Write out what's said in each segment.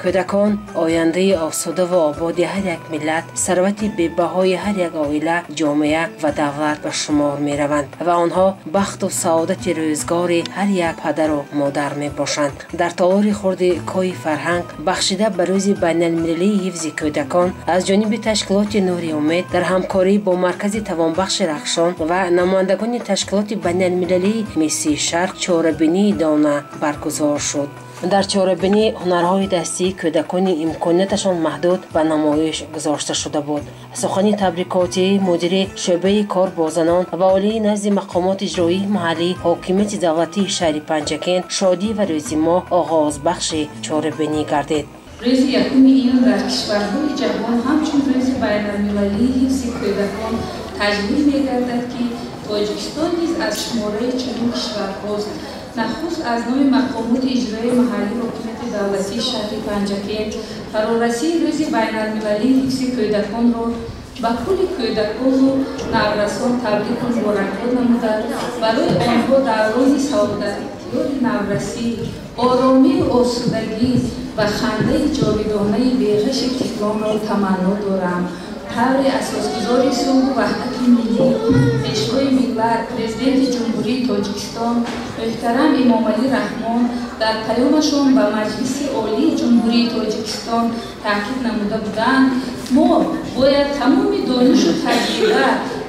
Кӯдакон ояндаи осуда ва ободи ҳар як миллат, сарвати бебаҳои ҳар як оила, ҷомеа ва давлат ба шумор мераванд ва онҳо бахту саодати рӯзгори ҳар як падару модар мебошанд. Дар толори хурди Кои фарҳанг, бахшида ба рӯзи байналмилалии ҳифзи кӯдакон, аз ҷониби ташкилоти Нури Умед дар ҳамкорӣ бо Маркази тавонбахши Рахшон ва намояндагони ташкилоти байналмилалии Миссии Шарқ чорабинии дона баргузор шуд. Дар чорабинӣ ҳунарҳои дастии кӯдакони имконияташон маҳдуд ба намоиш гузошта шуда буд. Сухани табрикотии мудири шӯъбаи кор бо занон ва олии назди мақомоти иҷроии маҳаллии ҳокимияти давлатии шаҳри Панҷакент Шодӣ ва рӯзи мо оғозбахши чорабинӣ гардид. Рӯзи 1 июн дар кишварҳои ҷаҳон ҳамчун рӯзи байналмилалии ҳифзи кӯдакон таҷлил мегардад, ки Тоҷикистон низ аз шумораи чунин кишварҳост. Нахуст аз номи мақомоти иҷроии маҳаллии ҳокимияти давлатии шаҳри Панҷакент фарорасии рӯзи байналмилалии ҳифзи кӯдаконро ба кулли кӯдакону наврасон табрику муборакбод намуда, барои онҳо даврони саодатёри наврасӣ, оромию осудагӣ ва хандаи ҷовидонаи беғаши тифлонро таманно дорам. Тавре асосгузори сулҳу ваҳдати миллӣ, Пешвои миллат, Президенти Ҷумҳурии Тоҷикистон муҳтарам Эмомалӣ Раҳмон дар паёмашон ба Маҷлиси Олии Ҷумҳурии Тоҷикистон таъкид намуда буданд, мо бояд тамоми донишу таҷриба,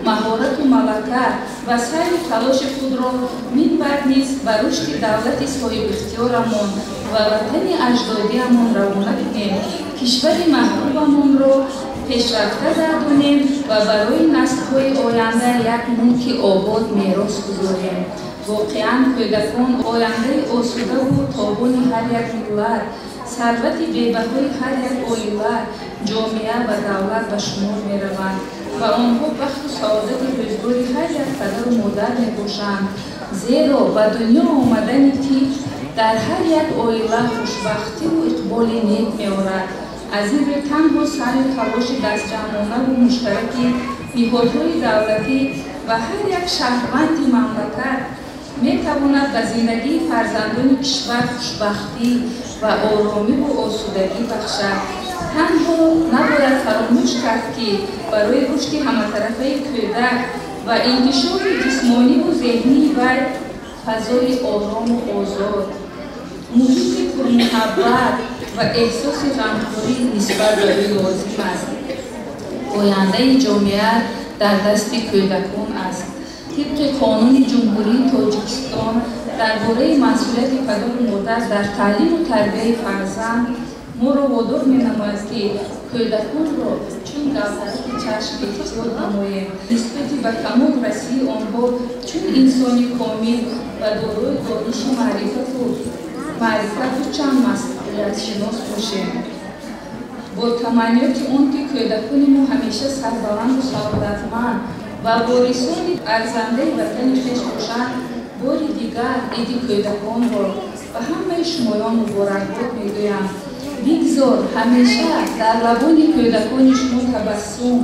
маҳорату малака ва саъю талоши худро минбаъд низ ба рушди давлати соҳибихтиёрамон ва ватани аҷдодиамон равона кунем, кишвари маҳбубамонро пешрафта гардонем ва барои наслҳои оянда як мулки обод мерос гузорем. Воқеан, кӯдакон ояндаи осудаву тобони ҳар як миллат, сарвати бебаҳои ҳар як оила, ҷомеа ва давлат ба шумор мераванд ва онҳо бахту саодати рӯзгори ҳар як падару модар мебошанд, зеро ба дунё омадани тифл дар ҳар як оила хушбахтиву иқболи нек меорад. Аз ин рӯ танҳо саъю талоши дастҷамъонаву муштараки ниҳодҳои давлатӣ ва ҳар як шаҳрванди мамлакат метавонад ба зиндагии фарзандони кишвар хушбахтӣ ва оромиву осудагӣ бахшад. Танҳо набояд фаромӯш кард, ки барои рушди ҳаматарафаи кӯдак ва инкишофи ҷисмониву зеҳнии вай фазои орому озод, муҳити пурмуҳаббат ва эҳсоси ғамхорӣ нисбат ба ӯ лозим аст. Ояндаи ҷомеа дар дасти кӯдакон аст. Тибқи Қонуни Ҷумҳурии Тоҷикистон дар бораи масъулияти падару модар дар таълиму тарбияи фарзанд моро водор менамояд, ки кӯдаконро чун гавҳараки чашм эҳтиёт намоем, нисбати ба камол расии онҳо чун инсони комил ва дорои донишу маърифату чанд масъулиятшинос бошем. Бо таманниёти он ки кӯдакони мо ҳамеша сарбаланду саодатманд ва ворисони арзандаи ватани хеш бошанд, бори дигар иди кӯдаконро ба ҳамаи шумоён муборакбод мегӯям. Бигзор ҳамеша дар лабони кӯдакони шумо табассум,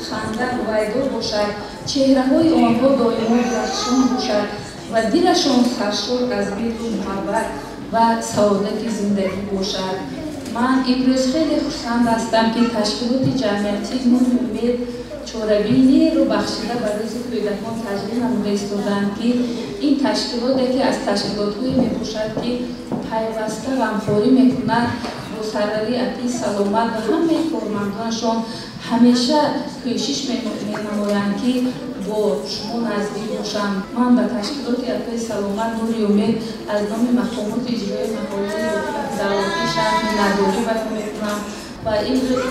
ханда ҳувайдо бошад, чеҳраҳои онҳо доимо дурахшон бошад ва дилашон саршор аз меҳру муҳаббат ва саодати зиндагӣ бошад. Ман имрӯз хеле хурсанд ҳастам, ки ташкилоти ҷамъиятии Нури Умед чорабиниеро бахшида ба рӯзи кӯдакон таҷлил намуда истодаанд, ки ин ташкилот яке аз ташкилотҳое мебошад, ки пайваста ғамхорӣ мекунад. Бо сарварии апи Саломат ва ҳамаи кормандонашон ҳамеша кӯшиш менамоянд, ки бо шумо наздик бошанд. Ман ба ташкилоти апи Саломат Нури Умед аз номи мақомоти иҷроии маҳаллии давлатии шаҳр миннатдорӣ баён мекунам ва имрӯз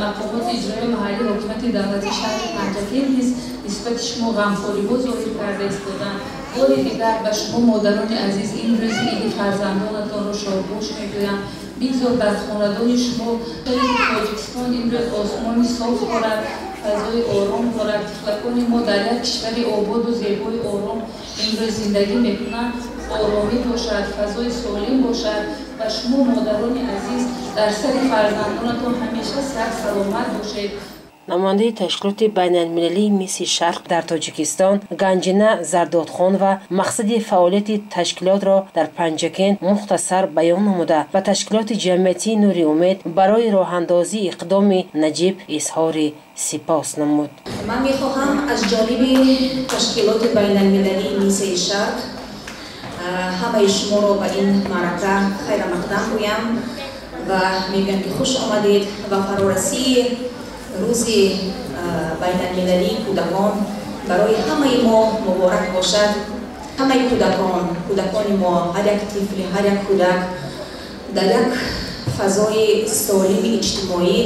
мақомоти иҷроии маҳаллии ҳокимияти давлатии шаҳри Панҷакент низ нисбати шумо ғамхориҳо зоҳир карда истоданд. Бори дигар ба шумо, модарони азиз, ин рӯзи иди фарзандонатонро шодбош мегӯям. Бигзор дар хонадони шумо, Тоҷикистон имрӯз осмони соф дорад, фазои ором дорад, тифлакони мо дар як кишвари ободу зебои ором имрӯз зиндагӣ мекунанд, оромӣ бошад, фазои солим бошад ва шумо, модарони азиз, дар сари фарзандонатон ҳамеша сар саломат бошед. Намояндаи ташкилоти байналмилалии Миси Шарқ дар Тоҷикистон Ганҷина Зардодхонова мақсади фаъолияти ташкилотро дар Панҷакент мухтасар баён намуда, ба ташкилоти ҷамъиятии Нури Умед барои роҳандозии иқдоми наҷиб изҳори сипос намуд. Ман мехоҳам аз ҷониби ташкилоти байналмилалии Миссияи Шарқ ҳамаи шуморо ба ин маърака хайрамақдам гӯям ва мегӯям, ки хуш омадед ва фарорасии рӯзи байналмилалии кӯдакон барои ҳамаи мо муборак бошад. Ҳамаи кӯдакон, кӯдакони мо, ҳар як тифли, ҳар як кӯдак дар як фазои солими иҷтимоӣ,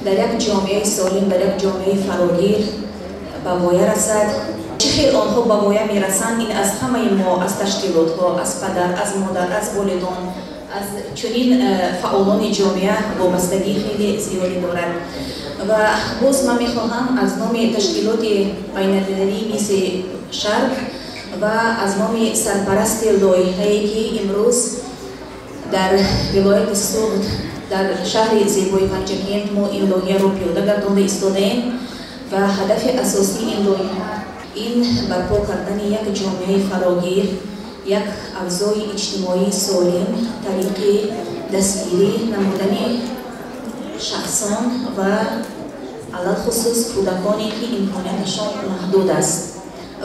дар як ҷомеаи солим, дар як ҷомеаи фарогир ба воя расад. Чӣ хел онҳо ба воя мерасанд, ин аз ҳамаи мо, аз ташкилотҳо, аз падар, аз модар, аз волидон, аз чунин фаъолони ҷомеа вобастагии хеле зиёде дорад. Ва боз ман мехоҳам аз номи ташкилоти байналмилалии Миссияи Шарқ ва аз номи сарпарасти лоиҳае, ки имрӯз дар вилояти Суғд, дар шаҳри зебои Панҷакент мо ин лоиҳаро пиёда гардонда истодаем ва ҳадафи асосии ин лоиҳа ин барпо кардани як ҷомеаи фарогир, як авзои иҷтимоии солим тариқи дастгирӣ намудани шахсон ва алалхусус кӯдаконе, ки имконияташон маҳдуд аст.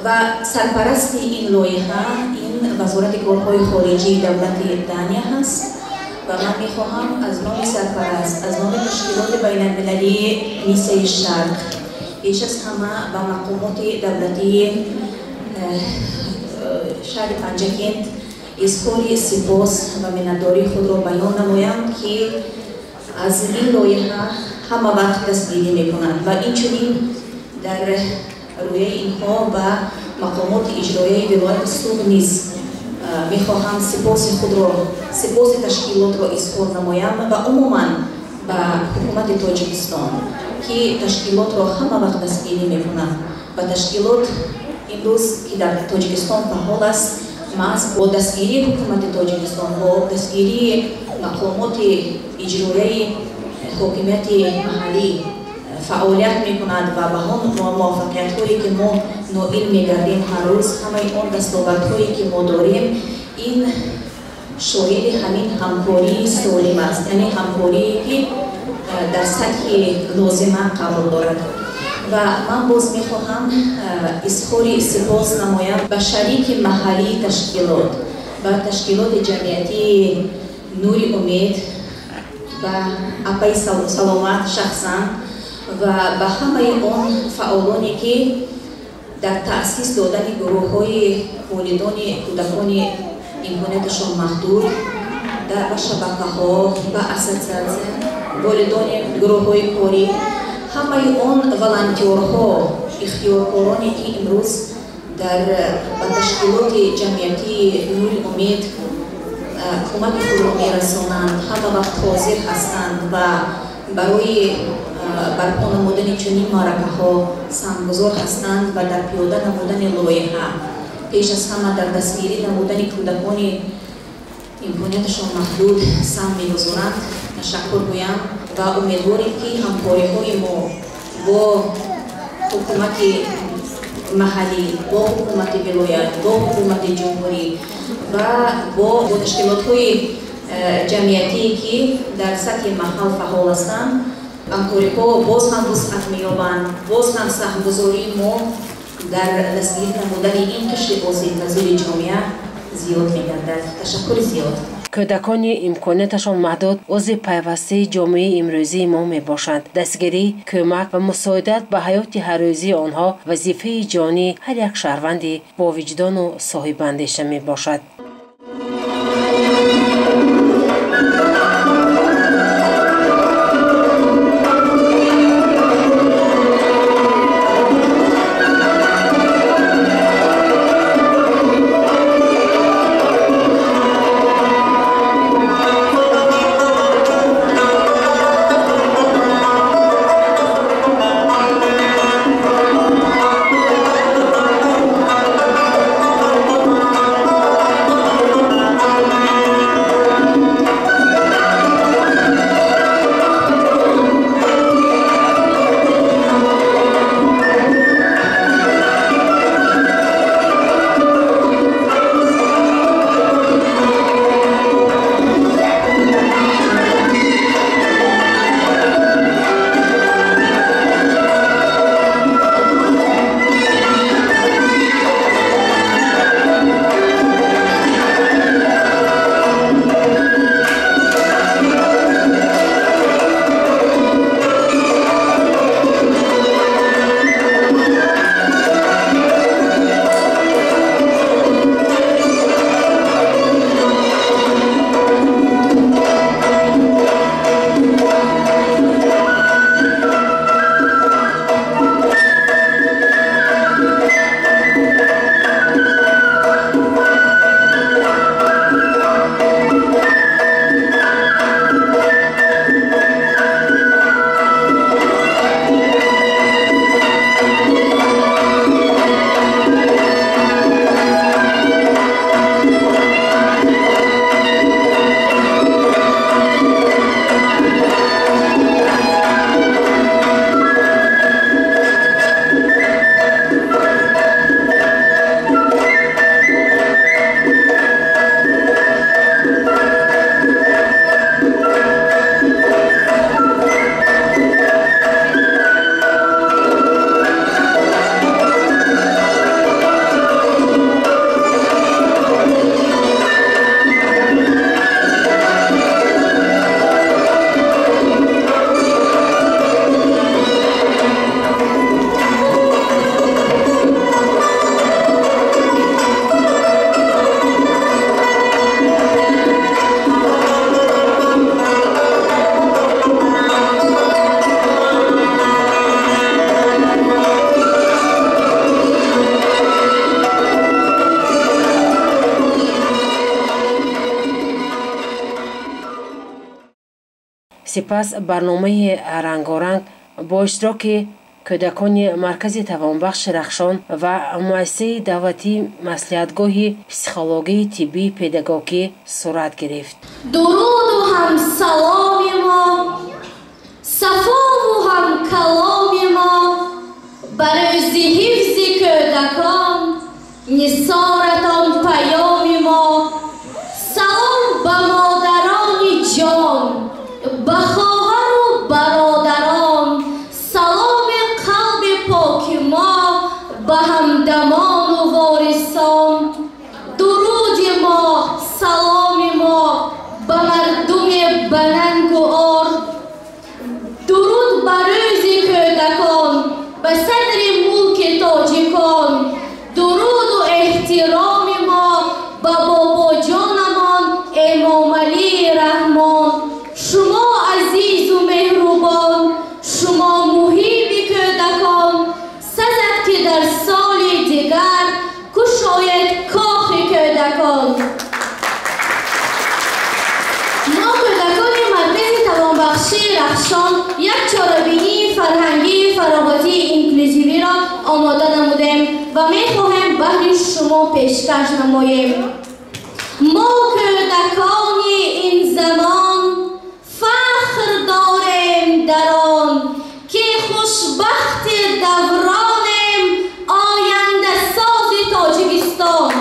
Ва сарпарасти ин лоиҳа ин Вазорати корҳои хориҷии давлати Дания ҳаст ва ман мехоҳам аз номи сарпараст, аз номи ташкилоти байналмилалии Миссияи Шарқ пеш аз ҳама ба мақомоти давлатии шаҳри Панҷакент изҳори сипос ва миннатдории худро баён намоям, ки аз ин лоиҳа ҳама вақт дастгирӣ мекунанд ва инчунин дар рӯяи инҳо ба мақомоти иҷроияи вилояти Суғд низ мехоҳам сипоси худро, сипоси ташкилотро изҳор намоям ва умуман ба ҳукумати Тоҷикистон, ки ташкилотро ҳама вақт дастгирӣ мекунад ва ташкилот имрӯз, ки дар Тоҷикистон фаъол аст, маҳз бо дастгирии ҳукумати Тоҷикистон, бо дастгирии мақомоти иҷроияи ҳокимияти маҳаллӣ фаъолият мекунад ва ба он муваффақиятҳое, ки мо ноил мегардем ҳар рӯз, ҳамаи он дастовардҳое, ки мо дорем, ин шоҳиди ҳамин ҳамкории солим аст, яъне ҳамкорие, ки дар сатҳи лозима қарор дорад. Ва ман боз мехоҳам изҳори сипос намоям ба шарики маҳаллии ташкилот, ба ташкилоти ҷамъиятии Нури Умед, ба апаи Саломат шахсан ва ба ҳамаи он фаъолоне, ки дар таъсис додани гурӯҳҳои волидони кӯдакони имконияташон маҳдуд, ба шабакаҳо, ба ассотсиатсия волидони гурӯҳҳои корӣ, ҳамаи он волонтёрҳо, ихтиёркороне, ки имрӯз дар ба ташкилоти ҷамъиятии Нури Умед кӯмаки худро мерасонанд, ҳама вақт ҳозир ҳастанд ва барои барпо намудани чунин маъракаҳо саҳмгузор ҳастанд ва дар пиёда намудани лоиҳа, пеш аз ҳама дар дастгирӣ намудани кӯдакони имконияташон маҳдуд саҳм мегузоранд. Ташаккур гӯям ва умедворем, ки ҳамкориҳои мо бо ҳукумати маҳаллӣ, бо ҳукумати вилоят, бо ҳукумати ҷумҳурӣ ва бо ташкилотҳои ҷамъиятие, ки дар сатҳи маҳал фаъол ҳастанд, ҳамкориҳо боз ҳам вусъат меёбанд, боз ҳам саҳмгузории мо дар дастгирӣ намудани ин қишри осебпазири ҷомеа зиёд мегардад. Ташаккури зиёд. Кӯдакони имконияташон маҳдуд узви пайвастаи ҷомеаи имрӯзии мо мебошанд. Дастгирӣ, кӯмак ва мусоидат ба ҳаёти ҳаррӯзии онҳо вазифаи ҷонии ҳар як шаҳрванди бовиҷдону соҳибандеша мебошад. Сипас барномаи рангоранг бо иштироки кӯдакони Маркази тавонбахши Рахшон ва муассисаи давлатии маслиҳатгоҳи психологии тиббии педагогӣ сурат гирифт. Дуруду ҳам саломи мо, сафову ҳам каломи мо ба рӯзи ҳифзи кӯдакон нисоратон паёми мо. Салом ба модарони ҷон, ба хоҳару бародарон, саломи қалби поки мо ба ҳамдамону ворисон. Дуруди мо, саломи мо ба мардуми банангу ор. Дуруд ба рӯзи кӯдакон, ба садри мулки тоҷикон. Дуруду эҳтироми мо ба бобоҷонамон Эмомалӣ Раҳмон. Шумо азизу меҳрубон, шумо муҳими кӯдакон. Сазад ки дар соли дигар кушоед кохи кӯдакон. Мо кӯдакони Маркази тавонбахшии Рахшон як чорабинии фарҳангии фароғатии инклюзивиро омода намудем ва мехоҳем баҳри шумо пешкаш намоем. Мо кӯдакони ин замон фахр дорем дар он, ки хушбахти давронем, ояндасози Тоҷикистон.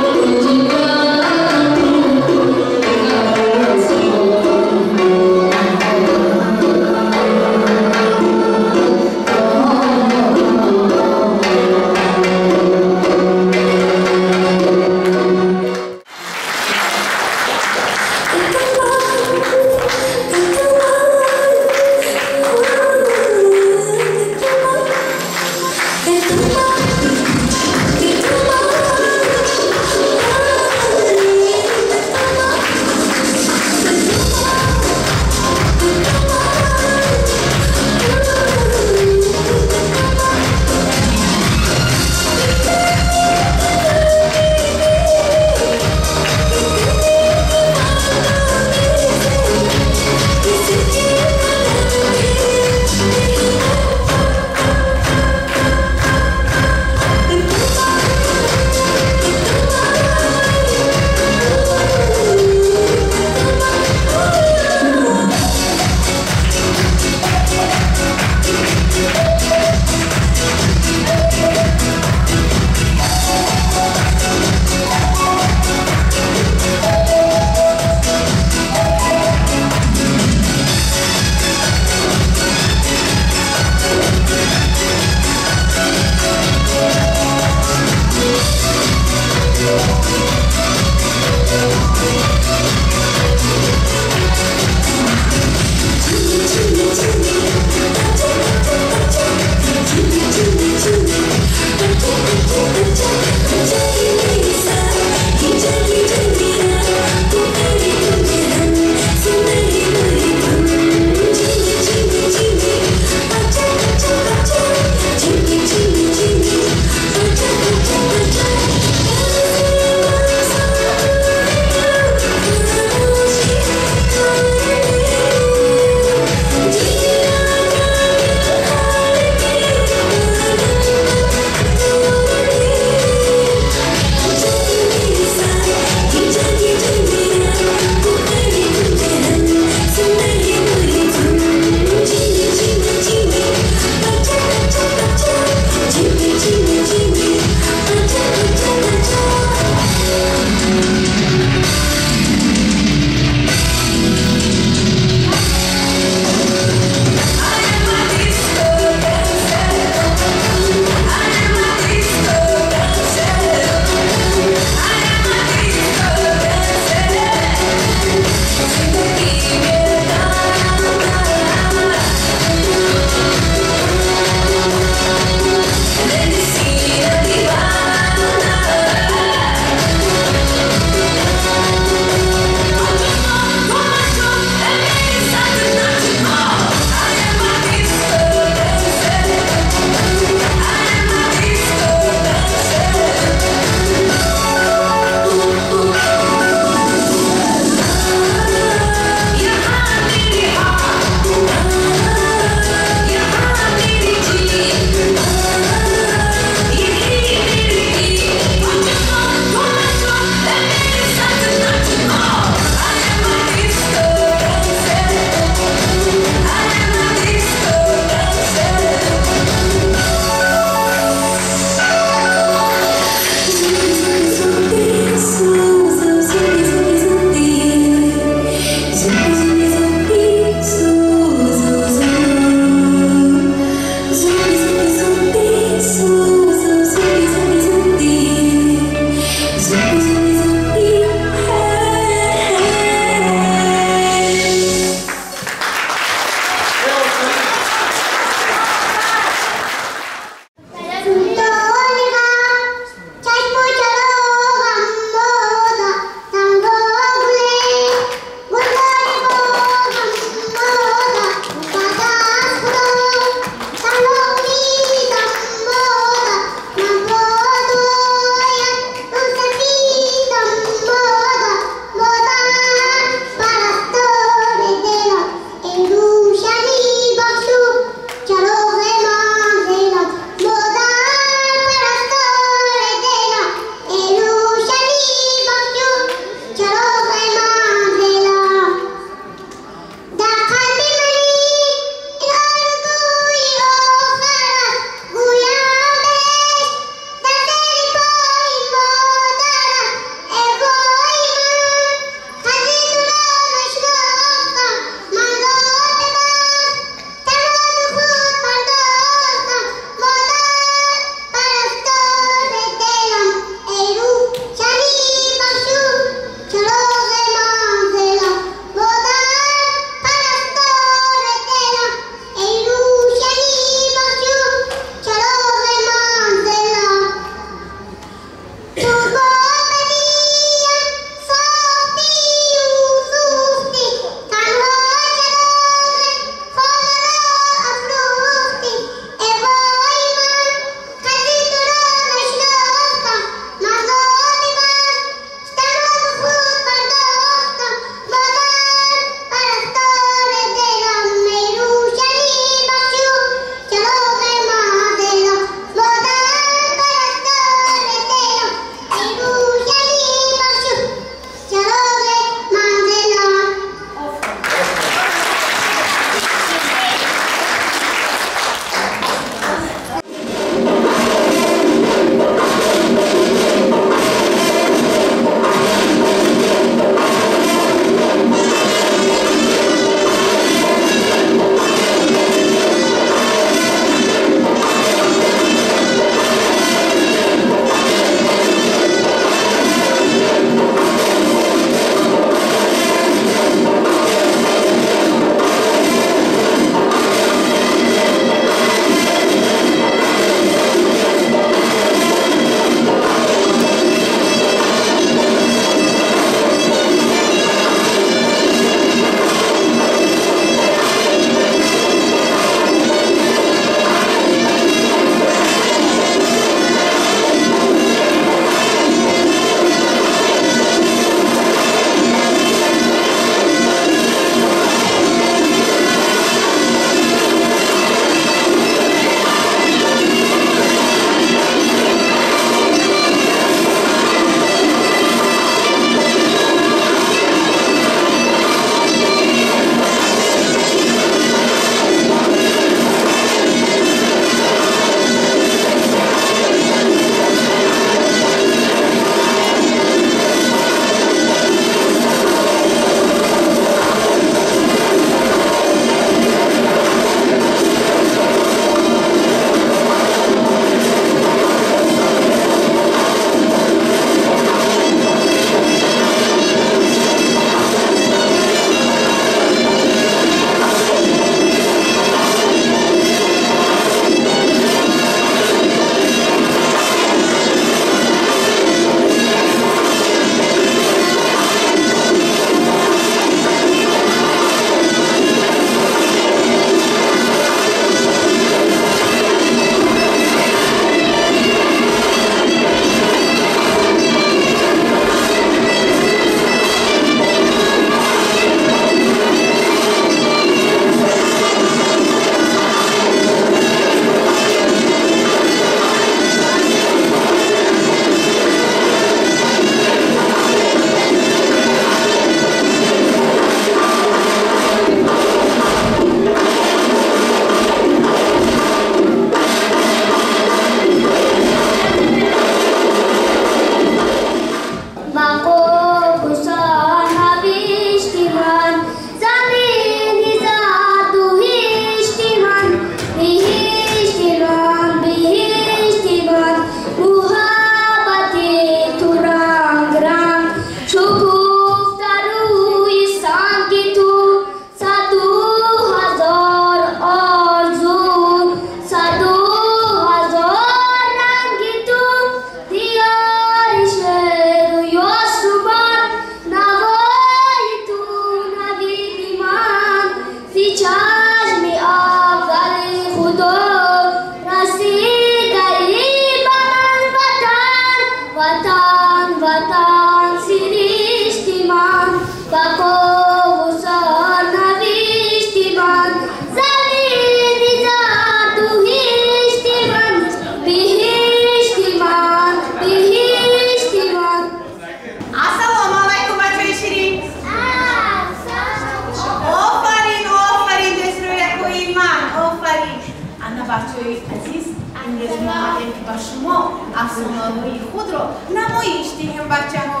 Афсонаҳои худро намоиш диҳем, бачаҳо.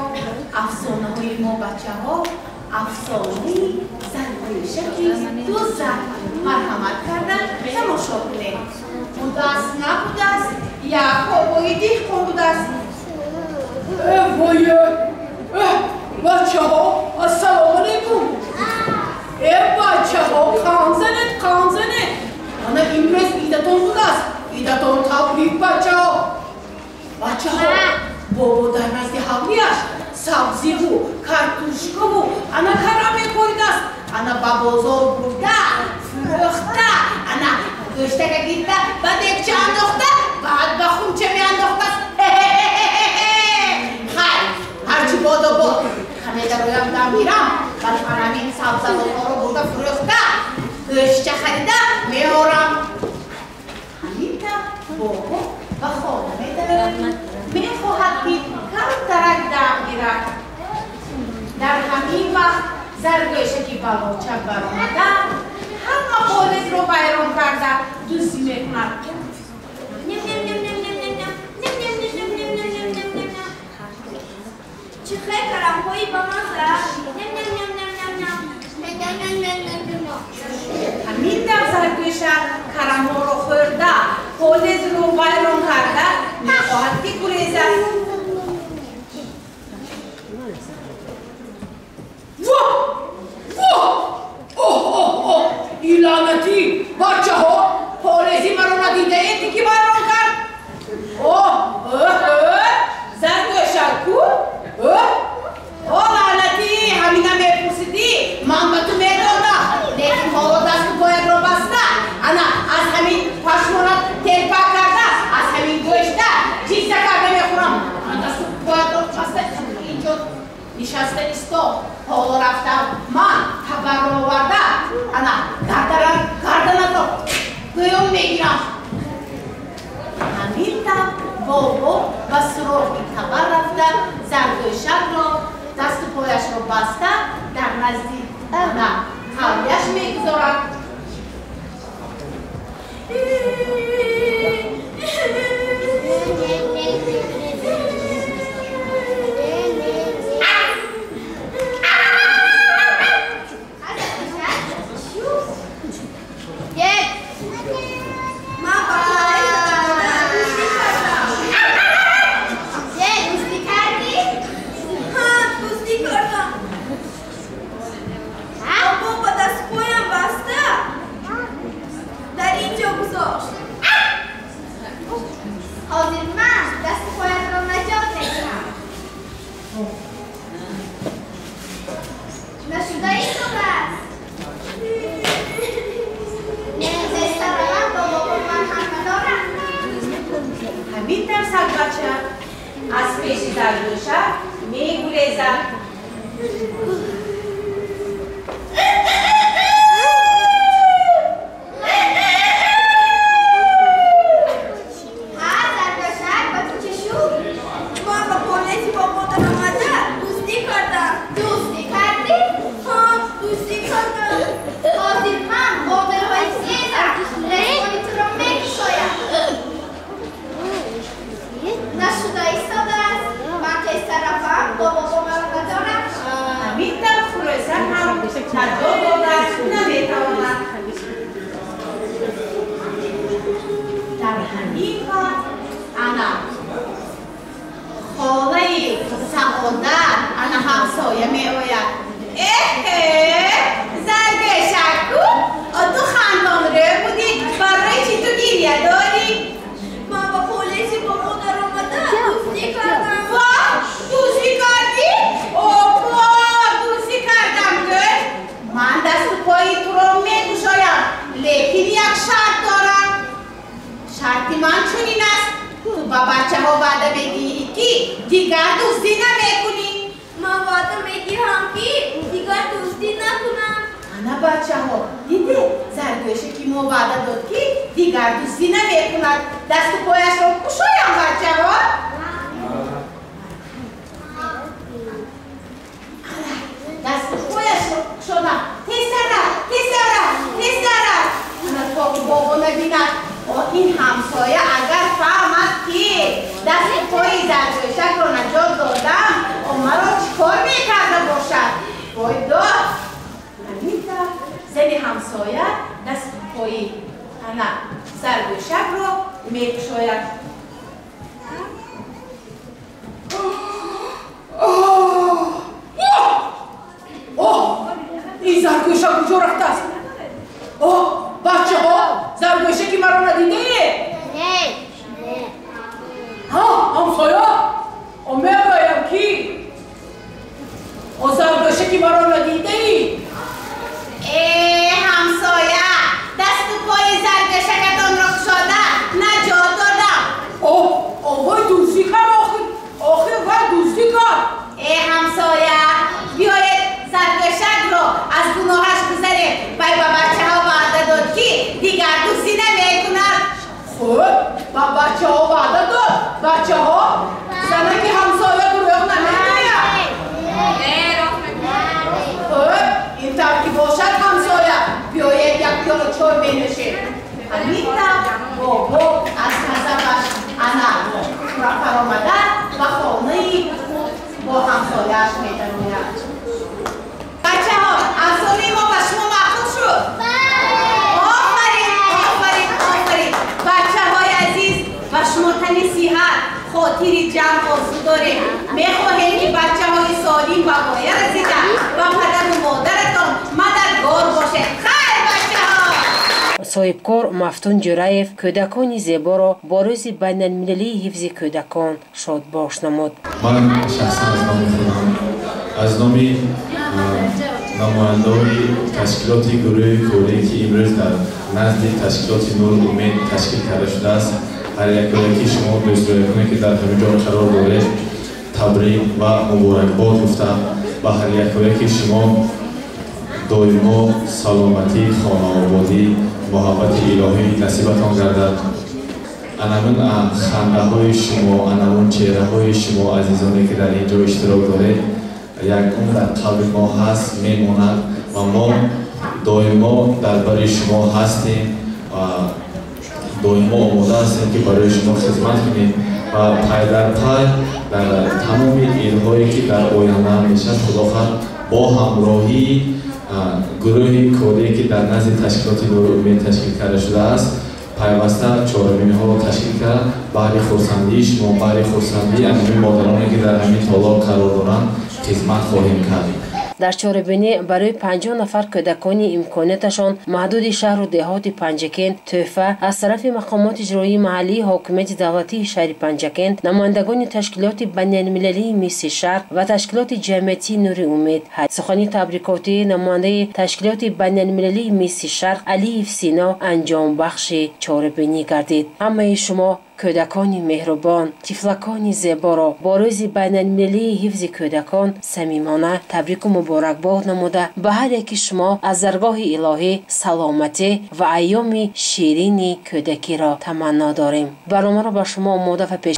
Афсонаҳои мо, бачаҳо, афсонаи заргӯшаки дузд. Марҳамат карда тамошо кунед. Будааст, набудааст, як бобои деҳқон будааст. Э, вое! Бачаҳо, ассалому алайкум! Э, бачаҳо, қанд занед, қанд занед! Ана имрӯз идатон будааст. Идатон табрик, бачаҳо. Бачаҳо, бобо дар назди ҳавлиаш сабзиву картошкаву ана карам мекоридааст. Ана ба бозор бурда, фурӯхта, ана гӯштака гирифта, ба дегча андохта, баъд ба хумча меандохтааст. Хайр, ҳарчи бодо бод, ҳамедароям дам гирам, баъд анамин сабзавотҳоро бурда фурӯхта, гӯштча харида меорам. Ҳамин тавр бобо ба хона медарояд, мехоҳад, ки камтарак дам гирад. Дар ҳамин вақт заргӯшаки балоча баромада, ҳама полизро вайрон карда, дуздӣ мекунад. Чӣ хел карамҳои бамаза! Ҳамин тавр заргӯша карамҳоро хӯрда, полизро вайрон карда, мехоҳад, ки гурезад. Воҳ! Воҳ! Оҳ, оҳ, оҳ! И лаънатӣ! Бачаҳо, полези маро надидаед, ки вайрон кард? Оҳ, оҳ, заргӯша ку? Оҳ, о лаънатӣ, ҳамина мепурсидӣ, ман ба ту медодам, лекин ҳоло дасту поятро баста, ана аз ҳамин пашмонат телпак карда, аз ҳамин гӯшта чиза карда мехӯрам. Ана дасту поятро баста, инҷо нишаста исто. Ҳоло рафтам, ман табарро оварда, ана гарданатро гӯён мегирам. Ҳамин тавр бобо ба суроғи табар рафта, заргӯшакро дасту пояшро баста, дар назди ана ҳавлияш мегузорад. Ман ба полез омада дуздӣ кардам. Дуздӣ кардӣ? Ҳа, дуздӣ кардам. Бобо ба дастпоям баста, дар ин ҷо гузошт. Ҳозир ман дасту поятро наҷот медиҳам. Нашуда истодааст. Тезтар бо бобо, ман ҳам надорам. Ҳамин тавр сагбача аз пеши заргӯша мегурезад. Ҳа, заргӯшак, ба ту чӣ шуд? Ман ба полези бобо даромада дуздӣ кардам. Дуздӣ кардӣ? Ҳа, дуздӣ кардам. Ҳозир ман бо нерӯҳои тезам ресмони туро мекушоям. Нашуда истодааст. Ман тезтар равам, бо бобо маро надорам. Ҳамин тавр хурӯсак ҳам наҷот дода наметавонад. Дар ҳамин вақт ана холаи Саодат, ана ҳамсоя меояд. Эҳе, заргӯшаку, ту хандонрӯ будӣ, барои чӣ ту гиря дорӣ? Ман ба полези бобо даромада дуздӣ кардам. Воҳ, дуздӣ кардӣ? Опо, дуздӣ кардам, гӯй. Ман дасту пои туро мекушоям, лекин як шарт дорам. Шарти ман чунин аст: ту ба бачаҳо ваъда медиҳӣ, ки дигар дуздӣ намекунӣ. Ман ваъда медиҳам, ки дигар дуздӣ накунам. Ана, бачаҳо, дидед, заргӯше ки мо ваъда дод, ки дигар дуздӣ намекунад. Дасту пояшро кушоям, бачаҳо. Ана, дасту пояшро кушодам. Тезтара, тезтара, тезтара, ана то ки бобо набинад. О, ин ҳамсоя агар фаҳмад, ки дасту пои Ана заргӯшакро мекушояд. Ин заргӯшак куҷо рафтааст? Оҳ, бачаҳо, заргӯшаки маро надидае? Не. Ҳа, ҳамсоя, о мегӯям ки о заргӯшаки маро надидаӣ? Э, ҳамсоя, дасту пои заргӯшакатонро кушода наҷот додам. Оҳ, вой дуздӣ кард охир, охир вай дуздӣ кард. Э, ҳамсоя, биёед заргӯшакро аз гуноҳаш гузарем. Вай ба бачаҳо ваъда дод, ки дигар дуздӣ намекунад. Хуб, ба бачаҳо ваъда дод. Бачаҳо, занаки ҳамсоя дурӯғ намегӯяд. Хуб, ин тавр ки бошад, ҳамсоя, биёед як пиёла чой менӯшем. Ҳамин тавр бобо аз ғазабаш ана фаромада ба хонаи худ бо ҳамсояаш метарояд. Бачаҳо, афсонаи мо ба шумо маъқул шуд? Офарин, офарин, офарин. Бачаҳои азиз, ба шумо тани сиҳат, хотири ҷамъ орзу дорем. Мехоҳем, ки бачаҳои солим ба воя расида ба падару модаратон мададгор бошед. Хайр, бачаҳо! Соҳибкор Мафтун Ҷураев кӯдакони зеборо бо рӯзи байналмилалии ҳифзи кӯдакон шодбош намуд. Ман шахсан аз номи худам, аз номи намояндаҳои ташкилоти гурӯҳи корӣ, ки имрӯз дар назди ташкилоти Нуру Умед ташкил карда шудааст, ҳар якояки шумо дӯстдориконе, ки дар ҳамин ҷо қарор доред, табрик ва муборакбод гуфта, ба ҳар якояки шумо доимо саломатӣ, хонаободӣ, муҳаббати илоҳӣ насибатон гардад. Анамун хандаҳои шумо, анамун чеҳраҳои шумо, азизоне, ки дар ин ҷо иштирок доред, як умр дар қалби мо ҳаст, мемонад ва мо доимо дар бари шумо ҳастем ва доимо омода ҳастем, ки барои шумо хизмат кунем ва пай дар пай дар тамоми илҳое, ки дар оянда мешавад, худо хоҳад, бо ҳамроҳии гурӯҳи корие, ки дар назди ташкилоти Нури Умед ташкил карда шудааст, пайваста чорабиниҳоро ташкил карда, баҳри хурсандии шумо, баҳри хурсандии ҳамин модароне, ки дар ҳамин толор қарор доранд, хизмат хоҳем кард. Дар чорабинӣ барои 50 нафар кӯдакони имконияташон маҳдуди шаҳру деҳоти Панҷакент тӯҳфа аз тарафи мақомоти иҷроии маҳаллии ҳокимияти давлатии шаҳри Панҷакент, намояндагони ташкилоти байналмилалии Мисси Шарқ ва ташкилоти ҷамъиятии Нури Умед. Сухани табрикотии намояндаи ташкилоти байналмилалии Мисси Шарқ Алиев Сино анҷомбахши чорабинӣ гардид. Ҳамаи шумо кӯдакони меҳрубон, тифлакони зеборо бо рӯзи байналмилалии ҳифзи кӯдакон самимона табрику муборакбод намуда, ба ҳар яки шумо аз даргоҳи илоҳӣ саломатӣ ва айёми ширини кӯдакиро таманно дорем. Барномаро ба шумо омода ва пеш